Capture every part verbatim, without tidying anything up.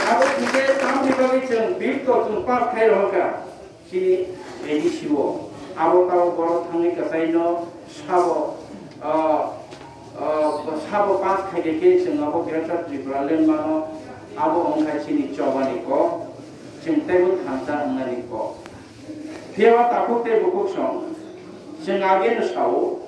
Abo hingke tamni bagwi chwng bill to chwng pass khai rohorkha chini A D C o. Abo tabo borok thangwi kwchaino sabo, ah, ah, sabo pass khai de khe chwng abo Greater Tripura Land mano. Abo wngkha chini chobani kok, chwng teibo thansa wngnani kok. Phiya takhuk tei bukhuk song, chwng ageno sao,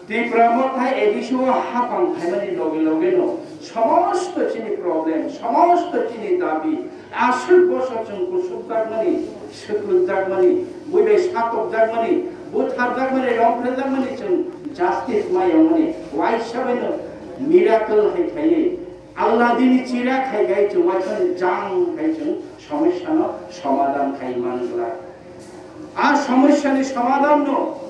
Tipra Motha A D C o hapang khaimani loge loge no somosto chini problem, somosto chini dabi, aswk bosor chwng kusukjakmani, swklwkjakmani, bui bai satokjakmani, butharjakmani, rongphrejakmani chwng justice ma yongmani, waisa bai no miracle hai khaiwi, Allah dini chira khai khai chwng waisa jang khai chwng somosyano somadhan khai manglak. A somosyani somadhan no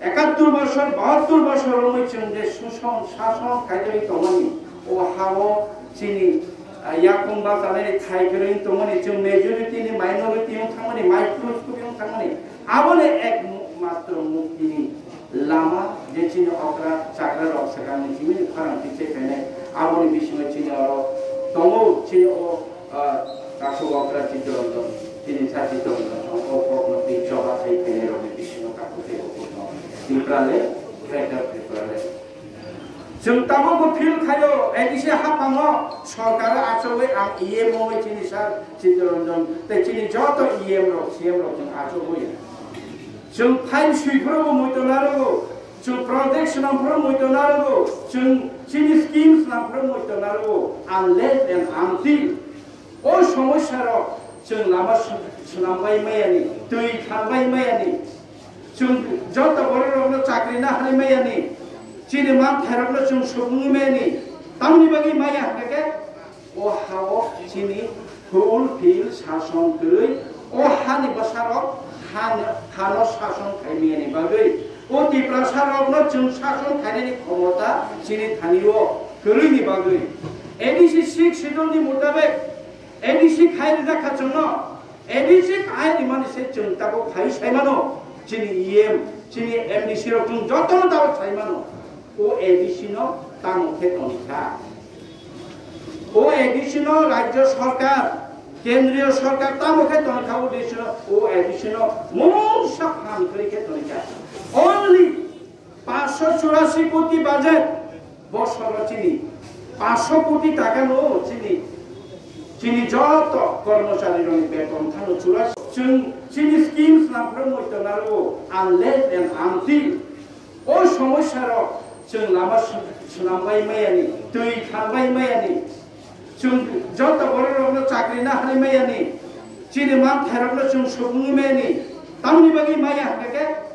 ekattur bosor, bahattur bosor wngwi chwng je suson, sason khaidagwi tongmani, o hao chini, ah, yakung bachanai thai kwrwi tongmani, chwng majority ni minority wng thangmani, microscopic wng thangmani, aboni ek mu-, matro muktini lama je chini okra chakra rok swkangni chimini khorang tichai phainai, aboni bisingo chini oro tongo, chini o Ah, kaso okra Chittaranjan, tini sa Chittaranjan, o kokno tei choba tei tini rokni bisingo kaku tei o kokno. Tripura le, Greater Tripura le. Chwng tabukbo feel khaio, A D C haphango sorkar achugwi ang E M wngwi chini sa Chittaranjan, tei chini joto E M rok, C M rok chwng achugwi. Chwng file swiphuru bo muitu narugo, chwng project swnamphuru muitu narugo, chwng chini scheme swnamphuru muitu narugo, unless and until O somosya rok chwng lama sw-, swnambai mayani, twi thanbai mayani, chwng joto borok rokno chakri naharwi mayani, chini manthairokno chwng subungwi mayani, tamni bagwi maya hwnkhe o hao chini fulfill sason kwrwi, o hani bwsarok han-, hano sason khai mayani bagwi, o Tiprasa rokno chwng sason khainani khomota chini thani o kwrwini bagwi. A D C six schedule ni mutabek A D C khai rijak kha chwngno, A D C khai rimani se chwng tabuk khai sai mano, chini E M, chini M D C rok chwng jotono tabuk sai mano. O A D C no tamo khe toni kha? O A D C no rajya sarkar, kendriya sarkar tamo khe toni kha? O A D C no, o A D C no mungsa phan kwrwi khe toni kha? Only Paanshcho churasi koti budget, bosoro chini paanshcho koti taka no chini, chini joto kormochari rokni beton thano churasi. Chwng chini schemes nangphuru muitu narugo, unless and until o somosya rok chwng lama sw-, swnambai mayani, twi thanbai mayani, chwng joto borok rokno chakri naharwi mayani, chini manthairokno chwng subungwi mayani, tamni bagwi maya hwnkhe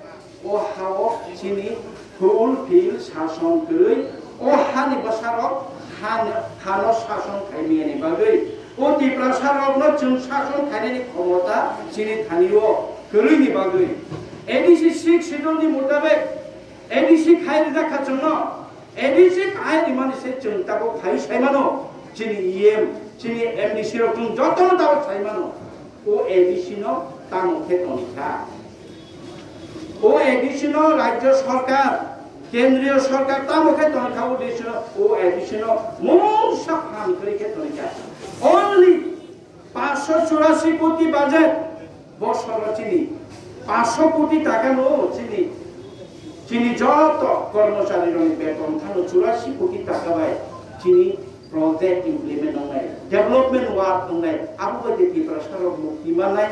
O hao chini fulfill sason kwrwi, o hani bwsarok han-, hano sason khaimani bagwi, o Tiprasa rokno chwng sason khainani khomota chini thani o kwrwini bagwi. A D C six schedule ni mutabek A D C khai rijak kha chwngno. A D C khai rimani se chwng tabuk phai sai mano, chini E M, chini M D C rok chwng jotono tabuk sai mano. O A D C no tamo khe toni kha? O A D C no rajya sarkar, kendriya sarkar tamo khe toni kha? O A D C no, o A D C no mungsa phan kwrwi khe toni kha? Only Paanshcho churasi koti budget, bosoro chini paanshcho koti taka no chini, chini joto kormochari rokni beton thano churasi koti taka bai chini project implement wngnai, development work wngnai, abo bai de Tiprasa rok mukti mannai,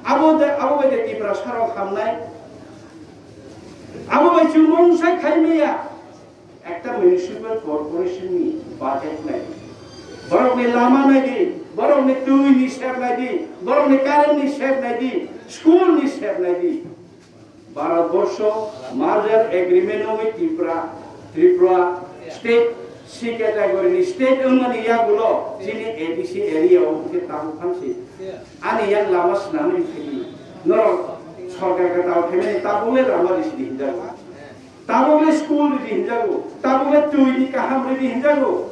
abo de, abo bai de Tiprasa rok hamnai, abo bai chwng mungsa khai maya. Ekta municipal corporation ni budget nai di, borok ni lama nai di, borok ni twi ni sep nai di, borok ni current ni sep nai di, school ni sep nai di. Bharat borsho merger agreement o Tripura, Tripura state C category ni state wngmani yagulo chini A D C area o hwnkhe tabuk phansi ani yang lama swnamwi thangwi norok sorkar kwtal phaimani tabuk le lama risi di hinjago. Tabuk le school ridi hinjago, tabuk le twi ni kaham ridi hinjago.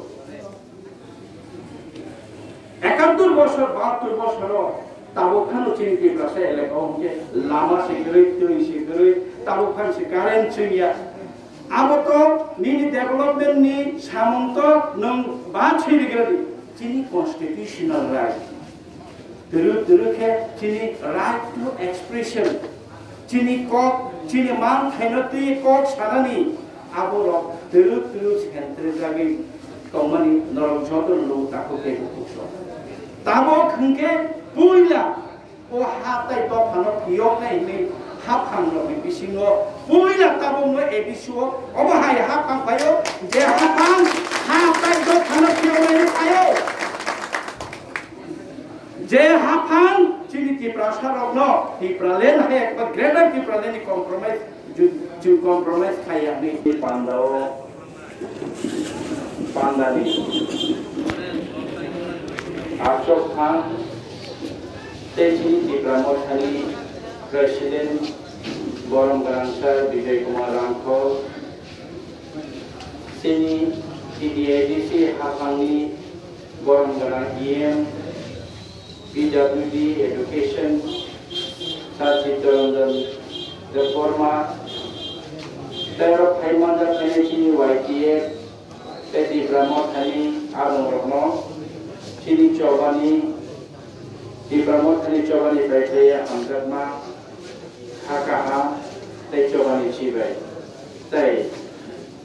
Ekattur bosor, bahattur bosoro tabuk phano chini Tiprasa elaka o hwnkhe lama se kwrwi, twi se kwrwi, tabuk phan se current chwngya. Abo to nini development ni samung to nwng ba thwi rigra di. Chini constitutional right. Turu turu khe chini right to expression. Chini kok, chini man khaino twi kok sanani aborok turu turu sentrijagwi tongmani norok joto no takhuk tei bukhuk so. Tabok hwnkhe puila o ha tai dophano phiyoknai hinwi haphang rokni bisingo puila tabukno A D C o obo hai haphang phaio, je haphang ha tai dophano phiyoknai phaio. Je haphang chini Tiprasa rokno Tipraland hai ekba Greater Tipraland ni compromise, ju-, ju compromise khaiya ni pandao. Pandani Ashok Khan tei chini Tipra Mothani President Borom Gwnang Sir Bijoy Kumar Rangkhol, chini T D A D C haphangni Borom Gwnang E M, P W D Education, Sir Chittaranjan Debbarma, tei oro phai manjak khainai chini Y T F, tei Tipra Mothani adongrokno chini chobani, Tipra Mothani chobani bai khlaiya hamjakma, kha kaham tei chobani chibai. Tei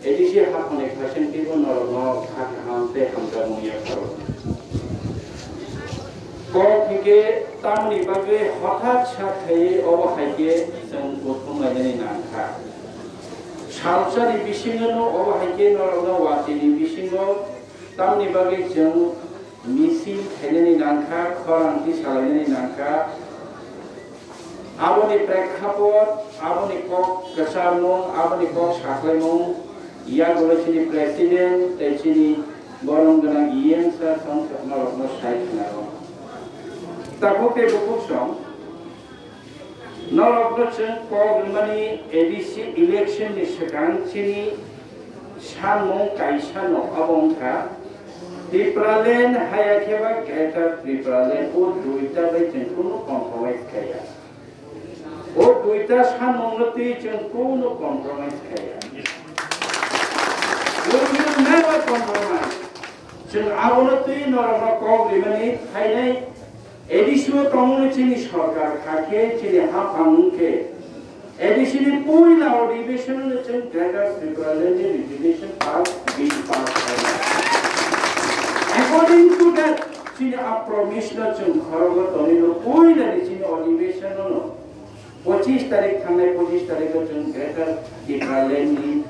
A D C haphangni khasing twibo norokno kha kaham tei hamjakmung yapharo. Kok hwnkhe tamni bagwi hothat sa khaiwi obo hai khe chwng kuthum lainani nangkha. Salsani bisingono obo hai khe norokno watini bisingo tamni bagwi chwng misil khainani nangkha, khorang twi salainani nangkha. Aboni prekhapot, aboni kok kwcharmung, aboni kok sakhlaimung, yagulo chini president tei chini borom gwnang E M sir song norokno sai khwnaro. Takhuk tei bukhuk song norokno chwng kok rwmani A D C election ni swkang chini sanmung kaisa no abo wngkha Tipraland haya khe ba Greater Tipraland, o duita bai chwng kunu compromise khaiya. O duita sanmungno twi chwng kunu compromise khaiya. We will never compromise. Chwng abono twi norokno kok rimani phainai A D C o tongmani chini sorkar kha khe chini haphang wng khe A D C ni puila o division no chwng Greater Tipraland ni reservation pass bill pass khainai. According to that, chini a promise no chwng khorogo tonwi no puila ni chini o division no pochis tarik thangnai pochis tarik o chwng Greater Tipraland ni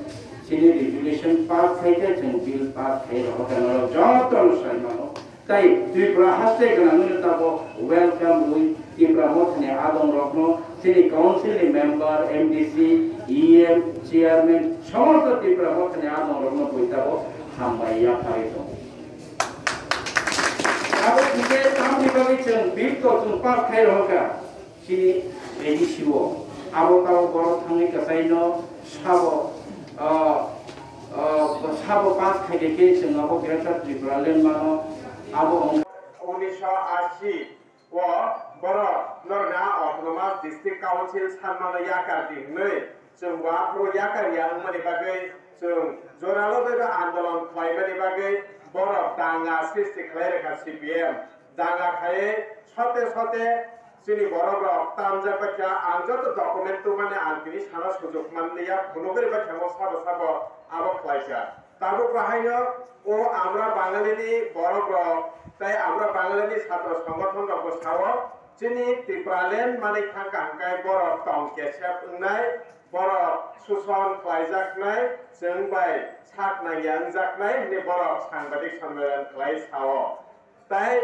chini reservation pass khai khe chwng bill pass khai rw kha norok joto no sai mano. Tai Tripura haste gwnangwino tabok welcome rwi Tipra Mothani adongrokno, chini council ni member, M D C, E M, chairman, somosto Tipra Mothani adongrokno bui tabok hambai yapharwi tongo. Abo hwnkhe tamni bagwi chwng bill to chwng pass khai rohorkha. Chini A D C o abo tabo borok thangwi kwchai no sabo, ah, ah, sabo pass khai de khe chwng abo Greater Tripura Land mano abo wng. Unisho ashi o borok norna Autonomous District Council sanmano yakar di hwnwi chwng bo aphuru yakar ya wngmani bagwi chwng joralo bai andolon khlaimani bagwi borok danga srishti khlai rwkha C P M. Danga khai sote sote chini borok rok tamjak bai kha, ang joto document tubumani ang tini sana sujuk manliya, phunugwi bai kha sabo sabo abo khlaikha. Tabuk bahaino o Amra Bangali ni borok rok tei Amra Bangali ni satro songothon rok bo sao, chini Tipraland manwi thangkha hwnkhe borok tong kesep wngnai, borok suson khlaijaknai, chwng bai sak nangya wngjaknai hwnwi borok sangbadik sommelan khlai sao. Tai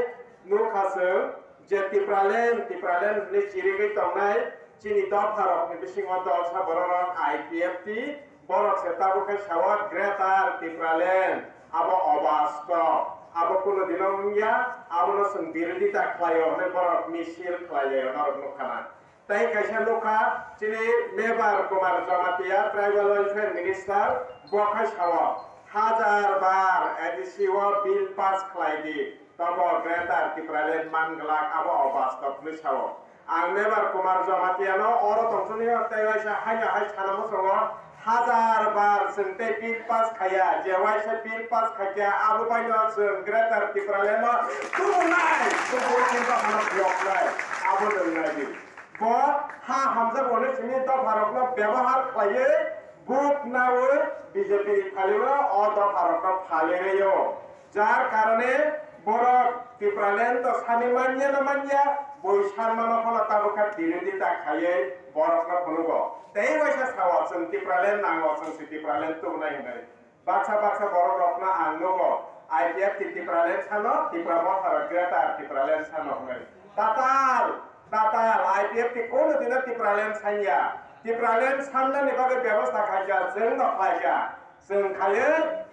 nukha chwng je Tipraland, Tipraland hwnwi chirigwi tongnai chini dopharokni bisingo dolsa bororok I P F T, borok se tabuk khe sao Greater Tipraland, abo obastop, abo kunu dino wngya, abono chwng birodita khlaio hwnwi borok misil khlailaio norok nukha na. Tei kaisa nukha, chini Mebar Kumar Jamatia, Tribal Welfare Minister, bo khai sao, hajar bar A D C o bill pass khlai di, tobo Greater Tipraland man glak, abo obastop hwnwi sao. Ang Mebar Kumar Jamatia no oro tongthokni tei waisa haino hai sana muchungo, Hajar bar chwng tei bill pass khaiya, je waisa bill pass khaikha, abo baino chwng Greater Tipraland no tubunai, tubunai ni dophano phiyoknai, abo nwngnai di. Bo ha hamjak hwnwi simi dopharokno byabohar khlaiwi, buk nawi B J P ni phalio o dopharokno phalirwio. Jar karone borok Tipraland to sani manya na manya, boi sanmano phano tabukha birodita khaiwi borokno phunukgo. Tei waisa sao, chwng Tipraland nango, chwng se Tipraland tubunai hwnwi. Baksa baksa borok rokno ang nugo, I P F T Tipraland sano, Tipra Motha rok Greater Tipraland sano hwnwi. Tatal, tatal, I P F T kono dino Tipraland sanya. Tipraland sannani bagwi bebostha khaikha, chwng no khlaikha. Chwng khaiwi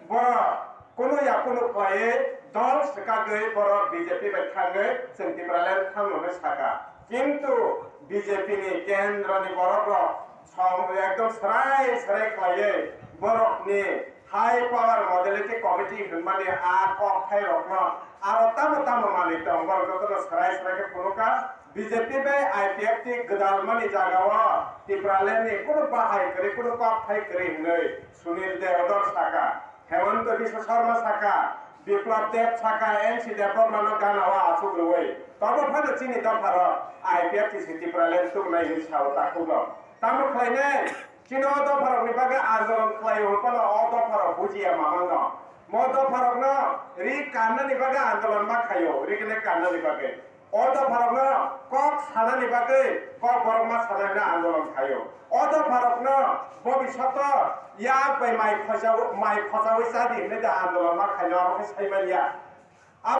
borok kunu ya kunu khlaiwi dol swkagwi borok B J P bai thangwi chwng Tipraland thangno hwnwi saka. Kintu B J P ni kendro ni borok rok song ekdom swrai swrai khlaiwi borok ni High Power Modality Committee hwnmani a kokthai rokno aro tamo tamo manwi tong, borok jotono swrai swrai khe phunukha. B J P bai I P F T gwdalmani jagao Tipraland ni kunu bahai kwrwi, kunu kokthai kwrwi hwnwi Sunil Debodor saka, Hemanta Biswa Sarma saka, Biplab Deb saka, N C Debbarma no gana o achuk rwui. Tobo phano chini dopharok I P F T se Tipraland tubunai hinwi sao takhukno. Tamo khlainai? Chini o dopharokni bagwi andolon khlaio hwnphano o dopharok bujiya mamangno. Mo dopharokno ri kannani bagwi andolon ma khaio, ri kene kannani bagwi. O dopharokno kok sanani bagwi kok borok ma sanani andolon khaio. O dopharokno bobishoto yak bai mai khochaui, mai khochaui chadi hwnwi da andolon ma khaino, abo khe saimanya.